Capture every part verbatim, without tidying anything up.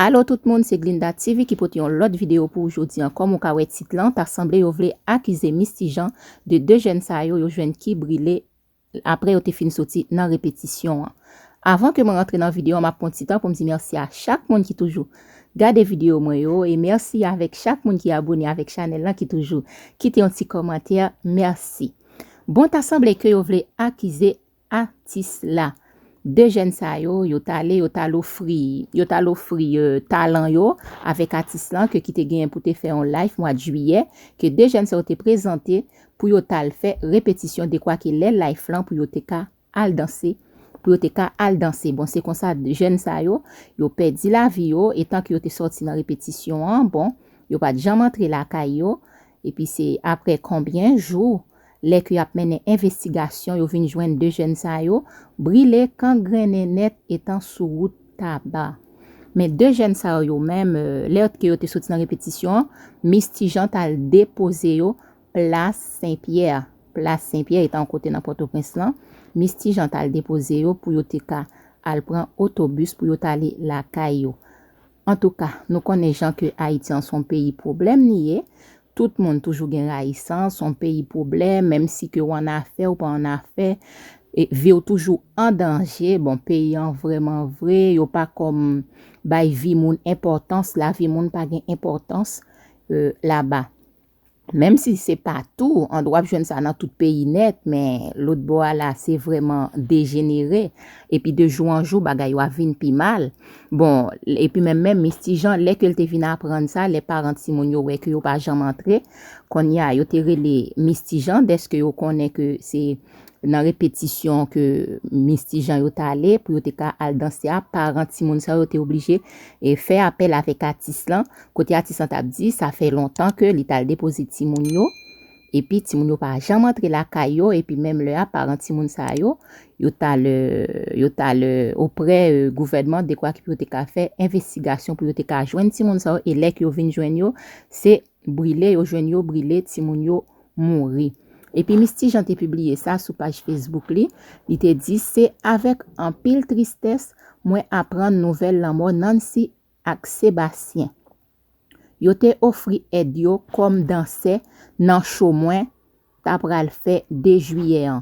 Alo tout moun, se Glinda T V ki pote yon lòt videyo pou ou jodi an. Kòm ou ka wè tit lan, ta sanble yo vle akize Misty Jean de de jèn sa yo, yo jwenn ki brile apre yo te fin soti nan repetisyon an. Avan ke mwen rantre nan videyo an, m ap pran ti tan pou m di mèsi a chak moun ki toujou gade videyo mwen yo, e mèsi avèk chak moun ki abone avèk chanèl lan, ki toujou kite yon ti kòmantè. Mèsi. Bon, ta sanble ke yo vle akize atis la. De jèn sa yo, yo t ale, yo t al ofri, yo t al ofri, euh, talan yo avèk atis lan ke ki te genyen pou te fè yon live mwa jiyè, ke de jèn sa yo te prezante pou yo t al fè repetisyon, dekwa ke lè live lan pou yo te ka al danse, pou yo te ka al danse. Bon, se konsa jèn sa yo, yo pèdi lavi yo, etan ke yo te sòti nan repetisyon an, bon, yo pa t janm antre lakay yo, epi se apre konbyen jou, lè ke y ap mennen envestigasyon, yo vin jwenn de jèn sa yo, brile, kangrennen nèt, etan sou wout Taba. Men de jèn sa yo menm, euh, lè ke yo te soti nan repetisyon an, Misty Jean t al depoze yo plas Sen Pyè. Plas Sen Pyè, etan yon kote nan Pòtoprens lan, Misty Jean t al depoze yo pou yo te ka al pran otobis pou yo t ale lakay yo. Antouka, nou konnen jan ke Ayiti an se yon peyi pwoblèm li ye. Tout moun toujou gen rayisans, se yon peyi pwoblèm, menm si ke w annafè ou pa annafè, e vi w toujou an danje. Bon, peyi an vrèman vre, yo pa kòm bay vi moun enpòtans, lavi moun pa gen enpòtans, euh, laba. Menm si se pa tou, an w ap jwenn sa nan tout peyi nèt, men lòt bò a la, se vrèman dejenere. Epi de jou an jou, bagay yo ap vin pi mal. Bon, epi menm, menm Misty Jean, lè ke l te vin aprann sa, lè paran timoun yo wè ke yo pa janm antre, kounye a, yo te rele Misty Jean, dèske yo konnen ke se nan repetisyon ke Misty Jean yo t ale pou yo te ka al danse a, paran timoun sa yo te oblije e fè apèl avèk atis lan, kote atis lan t ap di, sa fè lontan ke li t al depoze timoun yo, epi timoun yo pa janm antre lakay yo, epi menm lè a, paran timoun sa yo, yo t al, euh, yo t al, euh, oprè, euh, gouvènman, dekwa ke pou yo te ka fè envestigasyon, pou yo te ka jwenn timoun sa yo, e lè ke yo vin jwenn yo, se brile, yo jwenn yo brile, timoun yo mouri. Epi Misty Jean te pibliye sa sou paj Facebook li, li te di, se avèk anpil tristès mwen aprann nouvèl lanmò Nancy ak Sebastien. Yo te ofri èd yo kòm dansè nan cho mwen ta pral fè de jiyè an.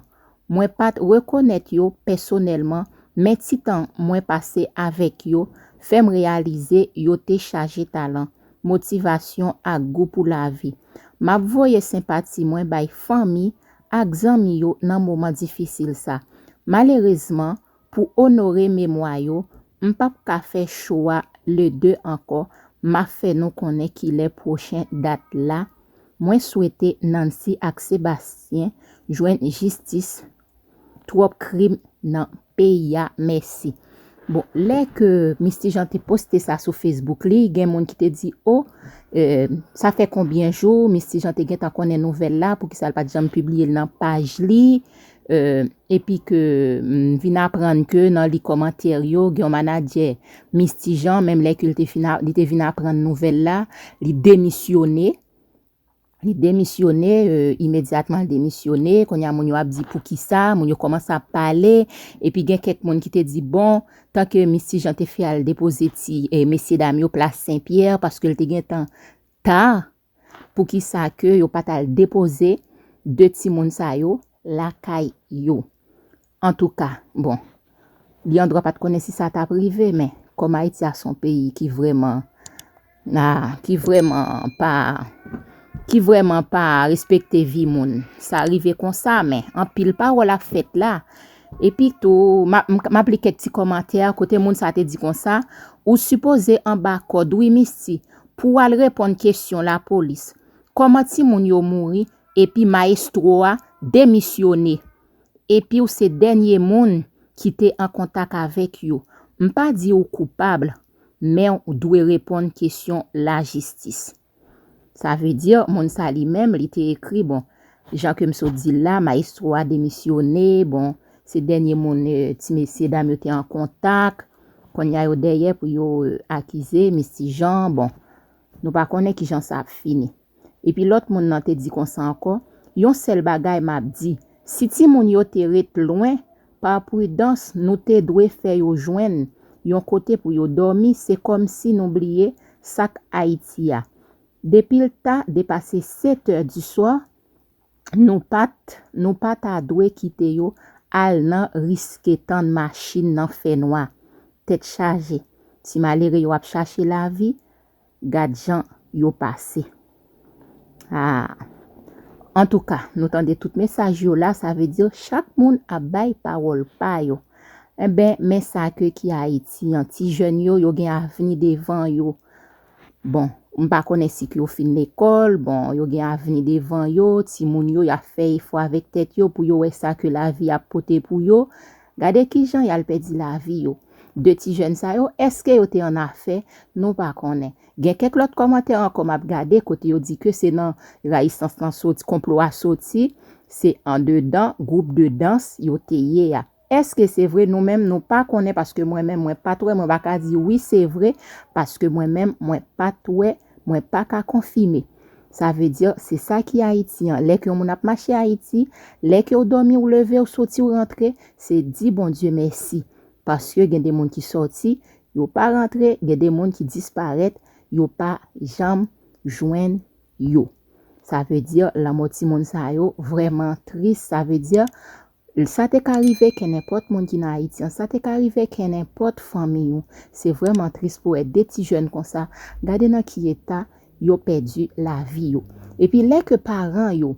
Mwen pa t rekonèt yo pèsonèlman, men ti tan mwen pase avèk yo fè m reyalize yo te chaje talan, motivasyon ak gou pou lavi. M ap voye senpati mwen bay fanmi ak zanmi yo nan moman difisil sa. Malerezman, pou onore memwa yo, m p ap ka fè cho a le de ankò. M ap fè nou konnen kilè pwochen dat la. Mwen swete Nancy ak Sebastien jwenn jistis. Twòp krim nan peyi a. Mèsi. Bon, lè ke Misty Jean te poste sa sou Facebook li, gen moun ki te di, o, euh, sa fè konbyen jou Misty Jean te gentan konnen nouvèl la, poukisa l pa t janm pibliye l nan paj li, euh, epi ke m vin aprann ke nan li kòmantè yo, gen yon manadjè Misty Jean, menm lè ke l te fin a, li te vin aprann nouvèl la, li demisyone. Li demisyone, euh, imedyatman l demisyone. Kounye a, moun yo ap di poukisa, moun yo kòmanse ap pale, epi gen kèk moun ki te di, bon, tanke Misty Jean te fè al depoze ti, eh, mesye dam yo plas Sen Pyè, paske l te gentan ta, poukisa ke yo pa t al depoze de timoun sa yo lakay yo? Antouka, bon, li andwa pa t konnen si sa t ap rive, men kòm Ayiti a se yon peyi ki vrèman, a, ki vrèman pa, ki vrèman pa respekte vi moun. Sa rive konsa, men anpil pawòl ap fèt la. Epi tou, m ap, m, m ap li kèk ti kòmantè kote moun sa te di konsa, ou sipoze anba kòd wi Misty, pou w al reponn kesyon lapolis. Kòman timoun yo mouri, epi mayestwo a demisyone. Epi w se dènye moun ki te an kontak avèk yo. M pa di w koupab, men w dwe reponn kesyon lajistis. Sa vle di, moun sa li menm, li te ekri, bon, jan ke m sot di l la, mayestwo a demisyone, bon, se dènye moun, eh, ti mesye dam yo te an kontak, kounye a yo dèyè pou yo, eh, akize Misty Jean, bon, nou pa konnen kijan sa ap fini. Epi lòt moun nan te di konsa ankò, yon sèl bagay m ap di, si timoun yo te ret lwen, pa pridans, nou te dwe fè yo jwenn yon kote pou yo dòmi, se kòmsi nou bliye sa k Ayiti a. Depi l ta depase sèt è di swa, nou pa t, nou pa ta dwe kite yo al nan riske tann machin nan fènwa. Tèt chaje. Ti malere yo ap chache lavi, gad jan yo pase. Ah. Antouka, nou tande tout mesaj yo la, sa vle di chak moun ap bay pawòl pa yo. Enben, men sa ke ki Ayiti an, ti jèn yo, yo gen avni devan yo. Bon, m pa konnen si ke yo fin lekòl, bon, yo gen avni devan yo, timoun yo, y ap fè efò avèk tèt yo pou yo wè sa ke lavi ap pote pou yo. Gade kijan y al pèdi lavi yo. De ti jèn sa yo, èske yo te an afè? Nou pa konnen. Gen kèk lòt kòmantè ankò m ap gade kote yo di ke se nan rayisans lan soti, konplo a soti, se andedan gwoup de dans yo te ye a. Èske se vre? Nou menm, nou pa konnen, paske mwen menm, mwen pa t wè, mwen pa ka di wi, se vre, paske mwen menm, mwen pa t wè, mwen pa ka konfime. Sa vle di, se sa ki Ayiti an. Lè ke yon moun ap mache Ayiti, lè ke w dòmi, w leve, w soti, w rantre, se di Bondye mèsi. Paske gen de moun ki sòti, yo pa rantre, gen de moun ki disparèt, yo pa janm jwenn yo. Sa vle di, lanmò timoun sa yo vrèman tris. Sa vle di, sa te ka rive kenenpòt moun ki nan Ayiti an, sa te ka rive kenenpòt fanmi ou. Se vrèman tris pou wè de ti jèn konsa. Gade nan ki eta yo pèdi lavi yo. Epi lè ke paran yo,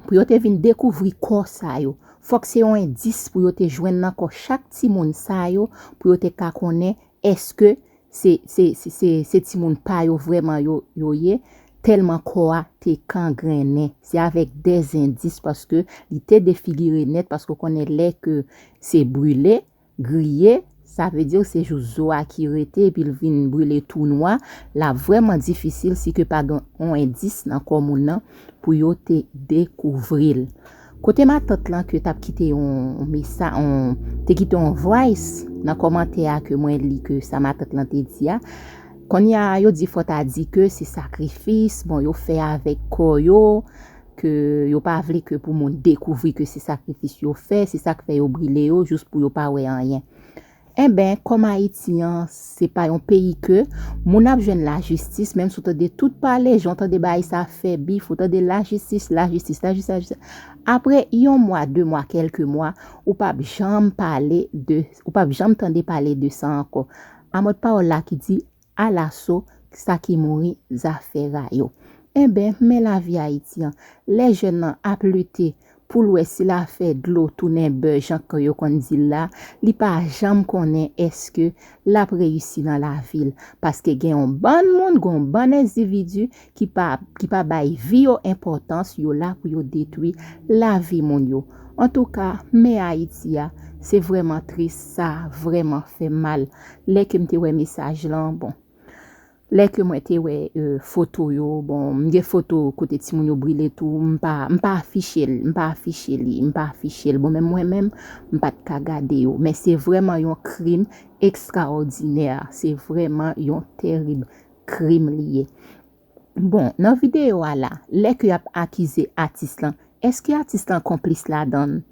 pou yo te vin dekouvri kò sa yo, fòk se yon endis pou yo te jwenn nan kò chak timoun sa yo, pou yo te ka konnen èske se, se, se, se, se timoun pa yo vrèman yo, yo ye, tèlman kò a te kangrennen. Se avèk dèzendis, paske li te defigire nèt, paske w konnen lè ke se brile, griye, sa vle di se jous zo a ki rete epi l vin brile tou nwa, l ap vrèman difisil si ke pa gen yon endis nan kò moun nan pou yo te dekouvri l. Kote matant lan ke t ap kite yon mesa, yon, te kite yon voice nan kòmantè a ke mwen li ke sa matant lan te di a. Kounye a, yo di fò ta di ke se sakrifis, bon, yo fè avèk kò yo, ke yo pa vle ke pou moun dekouvri ke se sakrifis yo fè, se sa k fè yo brile yo, jous pou yo pa wè anyen. Enben, kòm Ayiti an, se pa yon peyi ke moun ap jwenn lajistis, menm si w tande tout pale, jan w tande bagay sa fè bif, ou tande lajistis, lajistis, lajistis, lajistis. Apre yon mwa, de mwa, kèlke mwa, ou p ap janm pale de, ou p ap janm tande pale de sa ankò. Amòd pawòl la ki di, alaso, sa ki mouri, zafè rayo. Enben, men lavi Ayiti an. Lè jèn nan ap lite pou l wè si l a fè dlo tounen bè, jan ke yo konn di l la, li pa janm konnen èske l ap reyisi nan lavi l. Paske gen yon bann moun, gen yon bann endividi ki pa, ki pa bay vi yo enpòtans, yo la pou yo detwi lavi moun yo. Antouka, men Ayiti a, se vrèman tris, sa vrèman fè mal. Lè ke m te wè mesaj lan, bon, lè ke mwen te wè, euh, foto yo, bon, m gen foto kote timoun yo brile tou, m pa, m pa afiche l, m pa afiche li, m pa afiche l. Bon, men mwen menm, m pa t ka gade yo. Men se vrèman yon krim ekstraòdinè. Se vrèman yon tèrib krim li ye. Bon, nan videyo a la, lè ke y ap akize atis lan, èske atis lan konplis ladan l?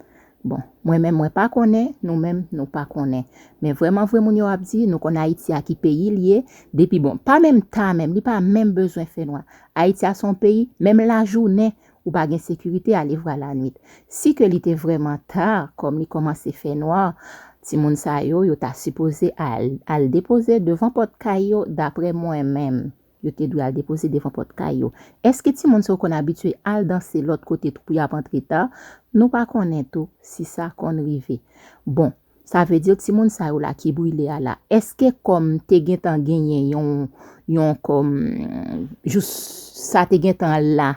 Bon, mwen menm, mwen pa konnen, nou menm, nou pa konnen. Men vrèman vre, moun yo ap di, nou konn Ayiti a ki peyi l ye, depi, bon, pa menm ta menm, li pa menm bezwen fè nwa. Ayiti a se yon peyi, menm lajounen, ou pa gen sekirite, ale vwa lanwit. Si ke li te vrèman ta, kòm li kòmanse fè nwa, timoun sa yo, yo ta sipoze al, al depoze devan pòt kay yo, daprè mwen menm. Yo te dwe al depoze devan pòt kay yo. Èske timoun sa yo konn abitye al danse lòt kote tou pou y ap antre ta? Nou pa konnen tou si sa konn rive. Bon, sa vle di timoun sa yo la ki brile a la. Èske kòm te gentan genyen yon, yon kòm, jous sa te gentan la,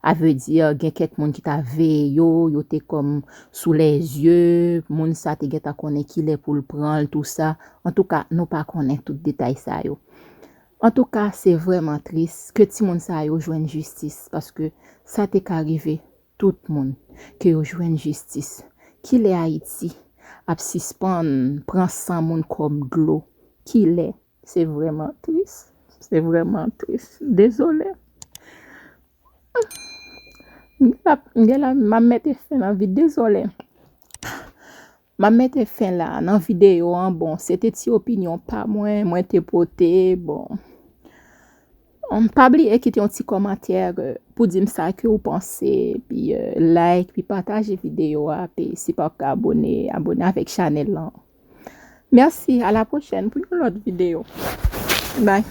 a vle di, gen kèk moun ki ta veye yo, yo te kòm sou lèzye, moun sa te gentan konnen kilè pou l pran l, tou sa. Antouka, nou pa konnen tout detay sa yo. Antouka, se vrèman tris ke timoun sa yo jwenn jistis, paske sa te ka rive tout moun, ke yo jwenn jistis. Kilè Ayiti ap sispann pran san moun kòm dlo? Kilè? Se vrèman tris. Se vrèman tris. Dezole. M gen la, m gen la, m ap mete fen nan vi, dezole. M ap mete fen la nan videyo an. Bon, se te ti opinyon pa mwen, mwen te pote. Bon, um, pa bliye kite yon ti kòmantè, euh, pou di m sa ke ou panse, pi, euh, like, pi pataje videyo a, pi si pa ka abone, abone avèk chanèl lan. Mèsi, a la pwochèn pou yon lòt videyo. Bye.